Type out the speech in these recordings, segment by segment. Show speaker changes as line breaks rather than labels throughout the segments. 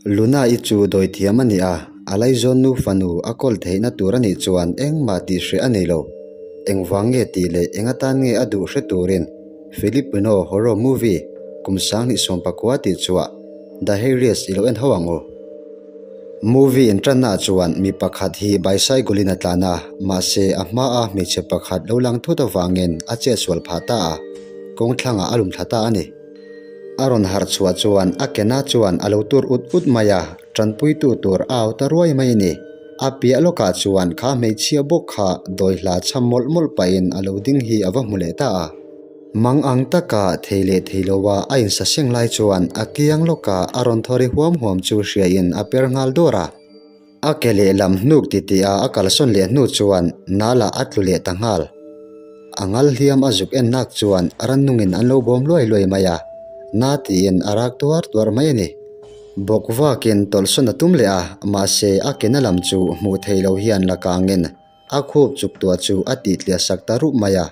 Luna-i chu dawithiam a ni a, a laizawn nu fanu a kawl theihna tur a nih chuan engmah tih hreh a nei lo. Engvang nge tih leh eng atan nge a duh hre turin Filipino horror movie kum 2019 tih chhuah The Heiress i lo en ho ang u. Movie inṭannaah chuan mi pakhat hi bicycle in a tlan a, mahse a hmaa hmeichhe pakhat lo lang thut avangin a chetsual phah ta a, kawngthlangah a lum thla ta a ni. A rawn harh chhuah chuan a kena chuan a lo tur ut ut mai a, tanpuitu tur a au ta ruai mai a ni. A piah lawkah chuan kha hmeichhia bawk kha dawi hla cham mawlh mawlh pahin a lo ding hi a va hmu leh ta a. Mang ang taka thei leh thei loa a insaseng lai chuan a kiang lawkah a rawn thaw ri huam huam chu hriain a per nghal dawr a. A ke lehlam hnuk titiha a kalsawn leh hnu chuan Nala a tlu leh ta nghal. A ngal hliam a zuk en nak chuan rannungin an lo bawm luai luai mai a, na tiin a rak tuar tuar mai a ni. Bawk vakin tawlhsawn a tum leh a, mahse a ke na lam chu hmuh theih loh hian la kangin a khup chuk tuah chu a tihtliah sak ta rup mai a.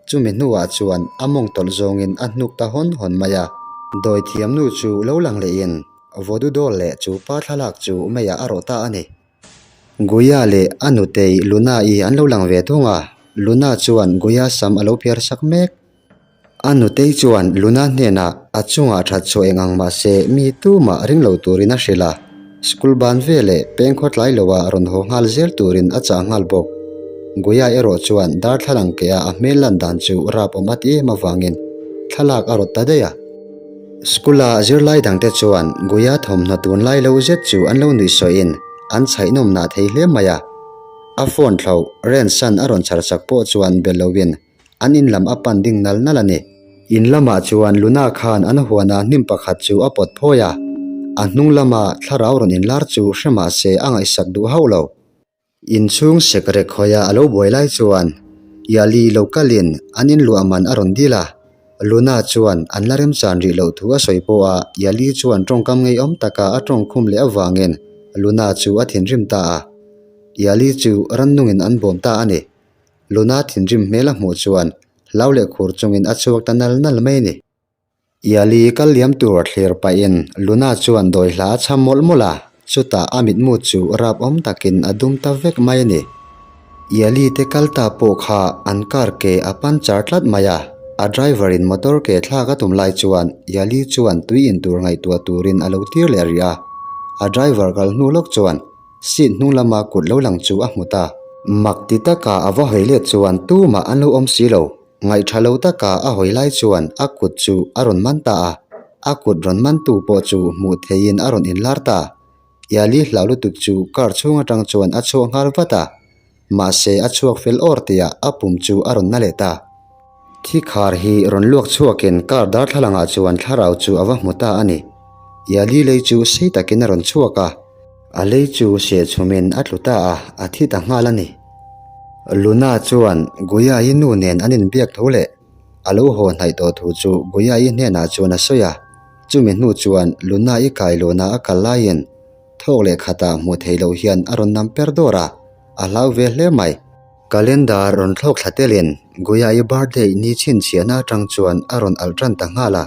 Chumi hnuah chuan a mawng tawlh zawngin a hnuk ta hawn hawn mai a. Dawithiamnu chu lo lang lehin Vodudawl leh chu pa thlalak chu meiah a rawh ta a ni. Guya leh a nutei Luna-i an lo lang ve thung a, Luna chuan Guya sam a lo phiar sak mek. A nutei chuan Luna hnenah a chungah that chhuah eng ang mah se mi tumah ring lo turin a hrilh a, school ban veleh peng khawtlai loah rawn haw nghal zel turin a chah nghal bawk. Guya erawh chuan darthlalang keh a a hmel lan dan chu rap awm a ti em avangin thlalak a rawt ta daih a. School-a zirlai dangte chuan Guya thawmhnaw tunlai lo zet chu an lo nuih sawiin an chhaihnawmnah thei hle mai a. A phone thloh Rensan a rawn chhar chak pawh chuan be loin an in lam a pan ding nal nal a ni. In lamah chuan Luna khan an huanah hnim pakhat chu a pawt phawi a, a hnung lama thlarau rawn inlar chu hre mah se a ngaihsak duh hauh lo. Inchhung sekrek hawia a lo buai lai chuan Yali lo kalin an inluah man a rawn dil a, Luna chuan an la remchan rih loh thu a sawi pawh a, Yali chuan tawngkam ngeiawm taka a tawngkhum leh avangin Luna chu a thinrim ta a. Yali chu rannungin an bawm ta a ni. Luna thinrim hmel a hmuh chuan hlau leh khur chungin a chhuak ta nal nal mai a ni. Iali kal liam tur thlir pahin Luna chuan dawi hla a chham mawlh mawlh a, chutah a mitmu chu rap awm takin a dum ta vek mai a ni. Iali te kal ta pawh kha an car ke a pan char tlat mai a, a driver in motor ke thlak a tum lai chuan Iali chuan tui in tur ngaihtuah turin a lo tir leh rih a, a driver kal hnu lawk chuan seat hnung lama kut lo lang chu a hmu ta. Mak ti taka a va hawi let chuan tumah an lo awm si lo. Ngaihṭha lo taka a hawi lai chuan a kut chu a rawn man ta a, a kut rawn mantu pawh chu hmuh theihin a rawn inlar ta. Iali hlau lutuk chu car chhung aṭang chuan a chhuak nghal vat a, mahse a chhuak fel awr tihah a pum chu a rawn na leh ta. Thi khar hi rawn luak chhuakin car darthlalangah chuan thlarau chu a va hmu ta a ni. Iali lei chu sei takin a rawn chhuak a. A lei chu sehchhumin a tlu ta a, a thi ta nghal a ni. Luna chuan Guya-i nu nen an inbiak tho leh a lo haw hnaih tawh thu chu Guya-i hnenah chuan a sawi a. Chumi hnu chuan Luna-i kailawnah a kal laiin thawk leh khatah hmuh theih loh hian a rawn nam per dawr a, a hlau ve hle mai. Calendar rawn thlawk thla telin Guya-i birthday ni chhinchhiahna atang chuan a rawn alh tan ta nghal a.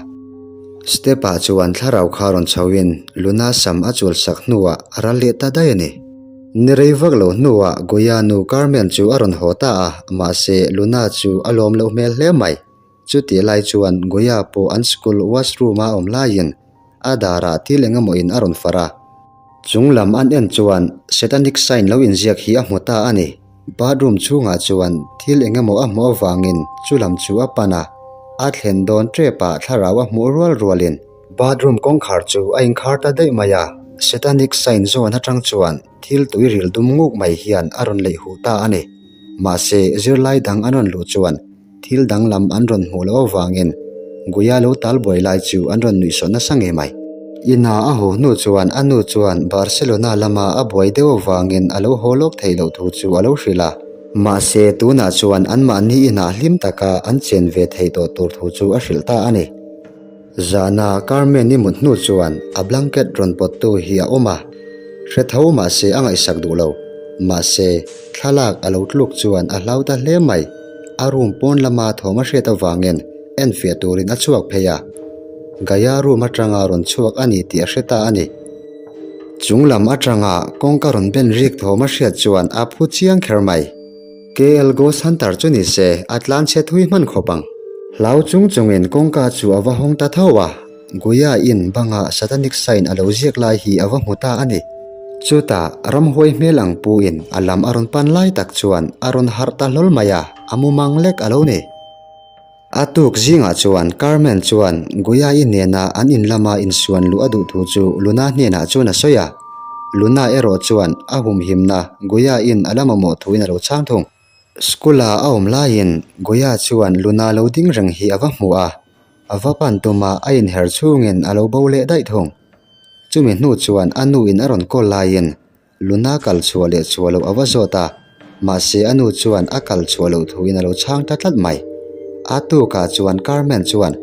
Step-ah chuan thlarau kha rawn chhoin Luna sam a chul sak hnuah a ral leh ta daih a ni. Ni rei vak lo hnuah Guya nu Carmen chu a rawn haw ta a, mahse Luna chu a lawm loh hmel hle mai. Chutih lai chuan Guya pawh an school washroom-a awm laiin a darah thil eng emaw in a rawn farh a. Chung lam an en chuan Satanic sign lo inziak hi a hmu ta a ni. Bathroom chhungah chuan thil eng emaw a hmuh avangin chu lam chu a pan a, a thlen dawn tepah thlarau a hmuh rual rualin bathroom kawngkhar chu a inkhar ta daih mai a. Satanic sign zawn atang chuan thil tui ril dum nguk mai hian a rawn leih huh ta a ni. Mahse zirlai dang an rawn luh chuan Thil danglam an rawn hmuh loh avangin Guya lo tal buai lai chu an rawn nuihsawh nasa ngei mai. Ina a haw hnu chuan a nu chuan Barcelona lama a buai deuh avangin a lo haw lawk theih loh thu chu a lo hrilh a. Mahse tunah chuan anmahni inah hlim taka an chen ve theih tawh tur thu chu a hrilh ta a ni. Zahna Carmen i mut hnu chuan a blanket rawn pawttu hi a awm a, hre tho mahse a ngaihsak duh lo. Mahse thlalak a lo tluk chuan a hlau ta hle mai. A room pawn lama thawm a hriat avangin enfiah turin a chhuak phei a, Gaya room atanga rawn chhuak a ni tih a hre ta a ni. Chung lam atanga kawngka rawn ben rik thawm a hriat chuan a phu chiang kher mai. KL Ghost Hunter chu ni se a tlan chhe thui hman khawp ang. Hlau chung chungin kawngka chu a va hawng ta tho a, Guya in banga satanic sign a lo ziak lai hi a va hmu ta a ni. Chutah ramhuai hmel ang pu in a lam a rawn pan lai tak chuan a rawn harh ta hlawl mai a, a mumang lek a lo ni. A tuk zingah chuan Carmen chuan Guya-i nena an in lama insuan luh a duh thu chu Luna hnenah chuan a sawi a. Luna erawh chuan a humhimna Guya-in a la mamawh thuin a lo chhang thung. School-a a awm laiin Guya chuan Luna lo ding reng hi a va hmu a, a va pan tuma a inher chhungin a lo bo leh daih thung. Chumi hnu chuan a nuin a rawn call laiin Luna kal chhuah leh chhuah loh a va zawt a, mahse a nu chuan a kal chhuah loh thuin a lo chhang ta tlat mai. A tukah chuan Carmen chuan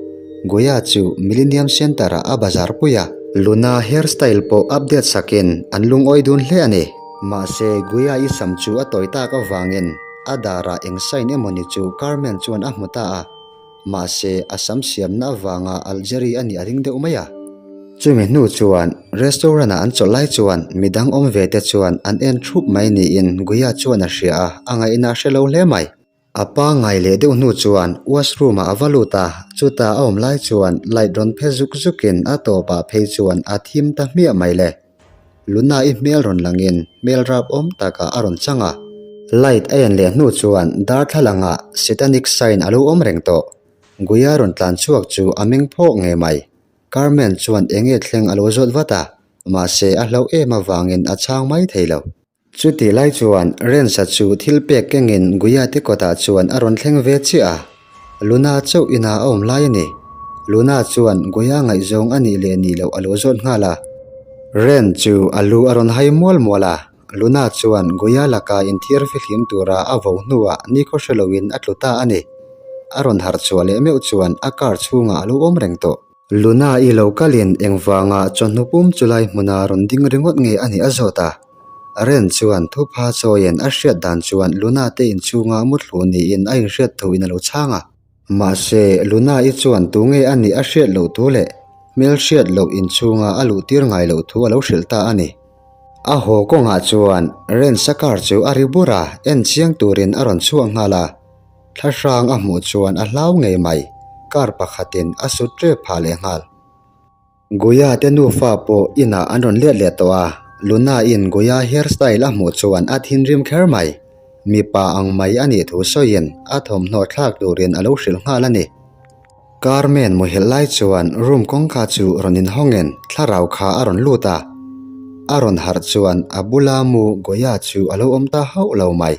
Guya chu Millennium Centre-ah a bazar pui a. Luna hairstyle pawh update sakin an lungawi dun hle a ni. Mahse Guya i sam chu a tawi tak avangin a darah eng sign emawni chu Carmen chuan a hmu ta a. Mahse, a sam siamna avanga Algeria a nih a ring deuh mai a. Chumi hnu chuan restaurant-ah an chawlh lai chuan midang awm ve te chuan an en thup mai niin Guya chuan a hria a, a ngaihna a hre lo hle mai. A pangngai leh deuh hnu chuan washroom-ah a va lut a, chuta a awm lai chuan light rawn phe zuk zukin a tawpah phei chuan a thim ta hmiah mai le. Luna i hmel rawn langin hmel rap awm takah a rawn chang a. Light a en leh hnu chuan darthlalangah satanic sign a lo awm reng tawh. Guia rawn tlan chhuak chu a meng phawk ngei mai. Carmen chuan enge thleng a lo zawt vat a, mahse a hlauh em avangin a chhang mai thei lo. Chutih lai chuan Rensa chu thil pek kengin Guia te kawtah chuan a rawn thleng ve chiah a. Luna chauh inah a awm lai a ni. Luna chuan Guia ngaihzawng a nih leh nih loh a lo zawt nghal a. Ren chu a lu a rawn hai mual mual a, Luna chuan Guia laka inthiar fihlim tura a vo hnuah nikhaw hre loin a tlu ta a ni. A rawn harh chhuah leh meuh chuan a car chhungah a lo awm reng tawh. Luna i lo kalin engvanga chawhnu pum chulai hmuna rawn ding ringawt nge a nih a zawt a. Ren chuan thupha chawiin a hriat dan chuan Luna te inchhunga muthlu niin a inhriat thuin a lo chhang a. Mahse, Luna i chuan tunge a nih a hriat loh thu leh hmel hriat loh inchhunga a luh tir ngai loh thu a lo hrilh ta a ni. A haw kawngah chuan Ren sa car chu a ri bur a, en chiang turin a rawn chhuak nghal a. Thla hrang a hmuh chuan a hlau ngei mai, car pakhatin a sut ṭep phah leh nghal. Guya te nufa pawh inah an rawn let leh tawh a, Luna in Guya hairstyle a hmuh chuan a thinrim kher mai. Mipa ang mai a nih thu sawiin a thawmhnaw thlak turin a lo hrilh nghal a ni. Carmen muhilh lai chuan room kawngka chu rawn inhawngin thlarau kha a rawn lut a, a rawn harh chuan a bula mu Guya chu a lo awm ta hauh lo mai.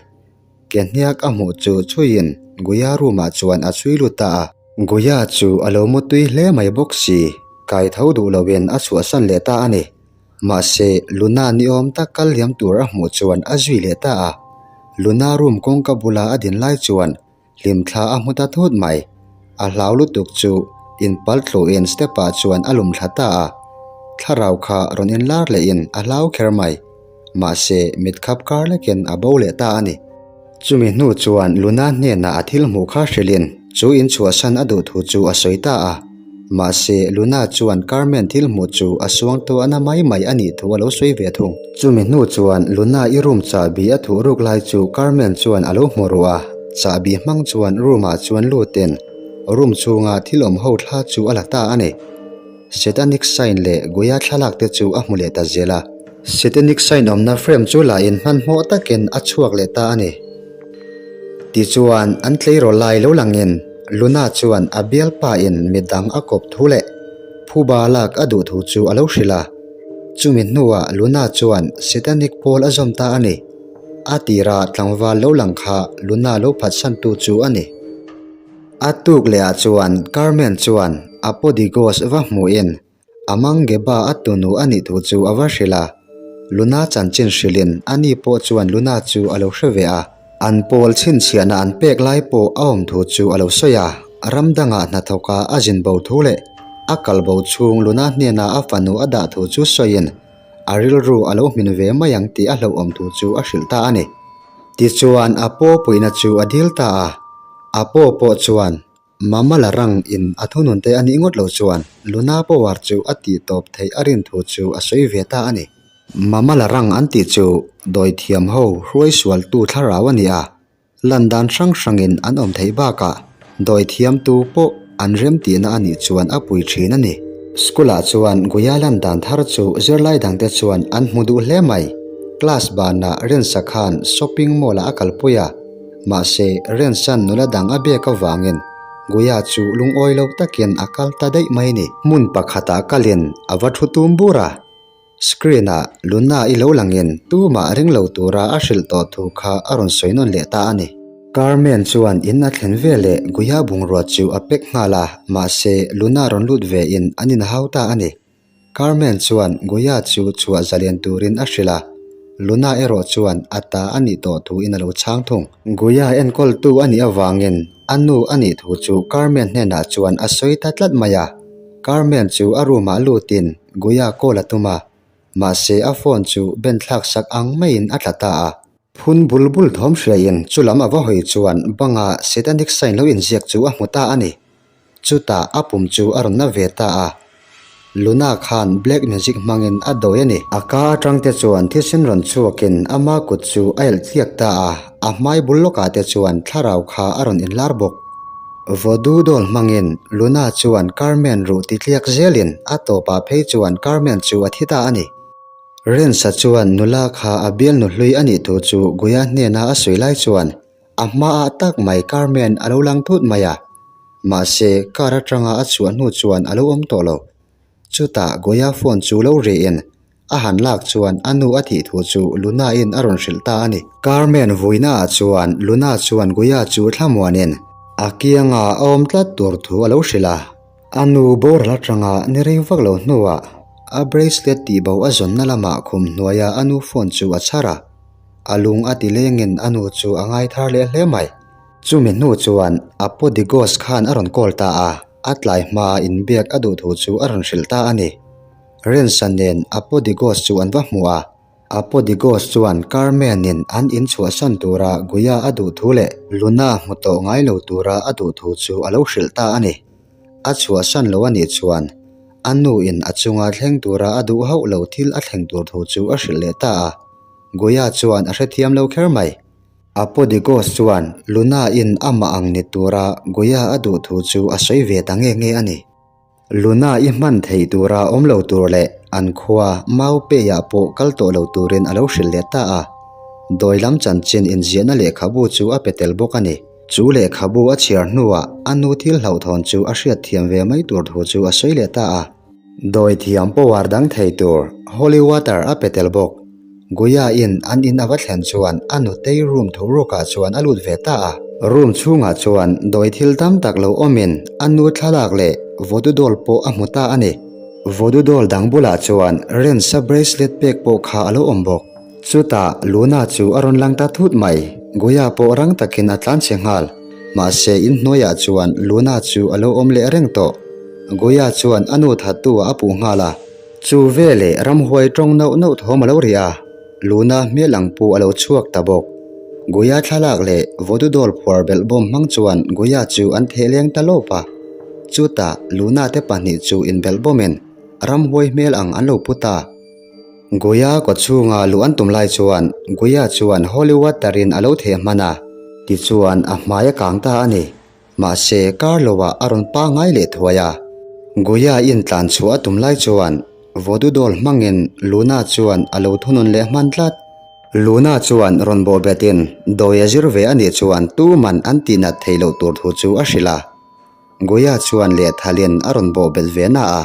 Ke hniak a hmuh chu chhuiin Guya room ah chuan a chhui lut ta a. Guya chu a lo mu tui hle mai bawk si, kai tho duh loin a chhuahsan leh ta a ni. Mahse, Luna ni awm tak kal liam tur a hmuh chuan a zui leh ta a. Luna room kawngka bula a din lai chuan hlimthla a hmu ta thut mai. A hlau lutuk chu inpal tluhin step ah chuan a lum thla ta a. Thlarau kha rawn inlar lehin a hlau kher mai. Mahse, mit khap kar lekin a bo leh ta a ni. Chumi hnu chuan Luna hnenah a thil hmuh kha hrilhin chu inchhuahsan a duh thu chu a sawi ta a. Mahse, Luna chuan Carmen thil hmuh chu a suang tawhna mai mai a nih thu a lo sawi ve thung. Chumi hnu chuan Luna i room chahbi a thuh ruk lai chu Carmen chuan a lo hmu ruh a, chahbi hmang chuan room ah chuan lutin room chhunga thil awm ho thla chu a la ta a ni. Satanic sign leh Guya thlalak te chu a hmu leh ta zel a. Satanic sign awmna frame chu la in hmanhmawh takin a chhuak leh ta a ni. Tichuan an tleirawl lai lo langin Luna chuan a bialpa in midang a kawp thu leh phuba lak a duh thu chu a lo hrilh a. Chumi hnuah Luna chuan Satanic pawl a zawm ta a ni. A tira tlangval lo lang kha Luna lo phatsantu chu a ni. A tuk lehah chuan Carmen chuan a Podigos va hmuhin a Manggeba a tunu a nih thu chu a va hrilh a. Luna chanchin hrilhin ani pawh chuan Luna chu a lo hre ve a. An pawl chhinchhiahna an pek lai pawh a awm thu chu a lo sawi a, ram dangah hnathawka a zin bo thu leh a kal bo chhung Luna hnena a fanu a dah thu chu sawiin a rilru a lo hmin ve mai ang tih a hlauhawm thu chu a hrilh ta a ni. Tichuan a paw puihna chu a dil ta a, a paw pawh chuan Mama la rang in a thunun te a nih ngawt lo chuan Luna power chu a tih tawp theih a rin thu chu a sawi ve ta a ni. Mamalarang an tih chu dawithiam ho hruai sualtu thlarau a ni a, lan dan hrang hrangin an awm theih bakah dawithiamtu pawh an remtihna a nih chuan a pui thin a ni. School ah chuan Guya lan dan thar chu zirlai dangte chuan an hmu duh hle mai. Class banah Rensa khan shopping mall ah a kalpui a, mahse Rensa'n nula dang a biak avangin Guya chu lungawi lo takin a kal ta daih mai ni. Hmun pakhatah kalin a va thu tum bur a. Screen-ah Luna i lo langin tumah ring lo tura a hrilh tawh thu kha a rawn sawi nawn leh ta a ni. Carmen chuan in a thlen ve leh Guya bungrua chu a pack nghal a, mahse Luna rawn lut ve in an inhau ta a ni. Carmen chuan Guya chu chhuah zalian turin a hrilh a, Luna erawh chuan a ta a nih tawh thu in a lo chhang thung. Guya enkawltu a nih avangin a nu a nih thu chu Carmen hnenah chuan a sawi ta tlat mai a. Carmen chu a room ah lutin Guya call a tum a, mahse a phone chu ben thlak sak ang maiin a tla ta a. Phun bul bul thawm hriain chu lam a va hawi chuan banga satanic sign lo inziak chu a hmu ta a ni. Chutah a pum chu a rawn na ve ta a. Luna khan black magic hmangin a dawi a ni. A ka atang te chuan thisen rawn chhuakin ama kut chu a elh tliak ta a, a hmai bul lawkah te chuan thlarau kha a rawn inlar bawk. Voodoo doll hmangin Luna chuan Carmen ruh ti tliak zelin a tawpah phei chuan Carmen chu a thi ta a ni. Rensa chuan nula kha a bialnu hlui a nih thu chu Guya hnena a sawi lai chuan a hmaah tak mai Carmen a lo lang thut mai a. Mahse, car atanga a chhuah hnu chuan a lo awm tawh lo. Chutah Guya phone chu lo rihin A han lak chuan a nu a thih thu chu Luna-in a rawn hrilh ta a ni. Carmen vuinaah chuan Luna chuan Guya chu thlamuanin a kianga a awm tlat tur thu a lo hrilh a. A nu boral atanga ni rei vak lo hnuah a bracelet tihbo a zawnna lamah khum hnuaia a nu phone chu a chhar a. A lung a ti lengin a nu chu a ngai thar leh hle mai. Chumi hnu chuan Apodigos khan a rawn call ta a, a tlai hmaa inbiak a duh thu chu a rawn hrilh ta a ni. Rensa nen Apodigos chu an va hmu a. Apodigos chuan Carmen-in an inchhuahsan tura Guya a duh thu leh Luna hmu tawh ngai lo tura a duh thu chu a lo hrilh ta a ni. A chhuahsan lo a nih chuan a nuin a chunga thleng tura a duh hauh lo thil a thleng tur thu chu a hrilh leh ta a. Guya chuan a hrethiam lo kher mai. Apodigos chuan Luna-in amah ang ni tura Guya a duh thu chu a sawi ve ta nge nge a ni. Luna i hman theih tura awm lo tur leh an khua Mau Pei-ah pawh kal tawh lo turin a lo hrilh leh ta a. Dawi lam chanchin inziahna lehkhabu chu a pe tel bawk a ni. Chu lehkhabu a chhiar hnuah a nu thil hlauhthawn chu a hriatthiam ve mai tur thu chu a sawi leh ta a. Dawi thiam power dang thei tur holy water a pe tel bawk. Guya in an in a va thlen chuan a nutei room thurukah chuan a lut ve ta a. Room chhungah chuan dawi thil tam tak lo awmin a nu thlalak leh voodoo doll pawh a hmu ta a ni. Voodoo doll dang bulah chuan Rensa bracelet pek pawh kha a lo awm bawk. Chutah Luna chu a rawn lang ta thut mai. Guya pawh rang takin a tlan chhe nghal. Mahse in hnuaiah chuan Luna chu a lo awm leh reng tawh. Guya chuan a nu thattu ah a puh nghal a. Chu veleh ramhuai tawng nauh nauh thawm a lo ri a, Luna hmel ang pu a lo chhuak ta bawk. Guya thlalak leh voodoo doll phuar belh bawm hmang chuan Guya chu an theh leng ta lawp a. Chutah Luna te pahnih chu inbelh bawmin ramhuai hmel ang an lo pu ta. Guya kawchhunga luh an tum lai chuan Guya chuan holy water in a lo theh hman a. Tichuan a hmai a kang ta a ni. Mahse, kar loah a rawn pangngai leh thuai a. Guya in tlan chhuah a tum lai chuan voodoo doll hmangin Luna chuan a lo thunun leh hman tlat. Luna chuan rawn bawh betin dawi a zir ve a nih chuan tuman an tihnat theih loh tur thu chu a hrilh a. Guya chuan lehthalin a rawn bawh belh ve na a,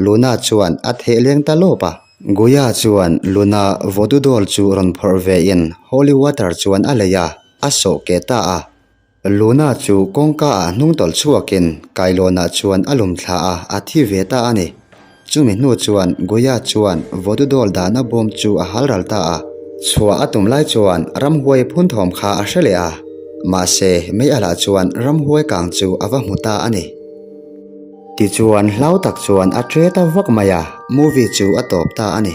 Luna chuan a theh leng ta lawp a. Guya chuan Luna voodoo doll chu rawn phawrh ve in holy water chuan a lei a, a sawh keh ta a. Luna chu kawngka ah hnung tawlh chhuakin kailawnah chuan a lum thla a, a thi ve ta a ni. Chumi hnu chuan Guya chuan voodoo doll dahna bawm chu a hal ral ta a. Chhuah a tum lai chuan ramhuai phun thawm kha a hre leh a, mahse mei alah chuan ramhuai kang chu a va hmu ta a ni. Tichuan hlau tak chuan a tre ta vak mai a, movie chu a tawp ta a ni.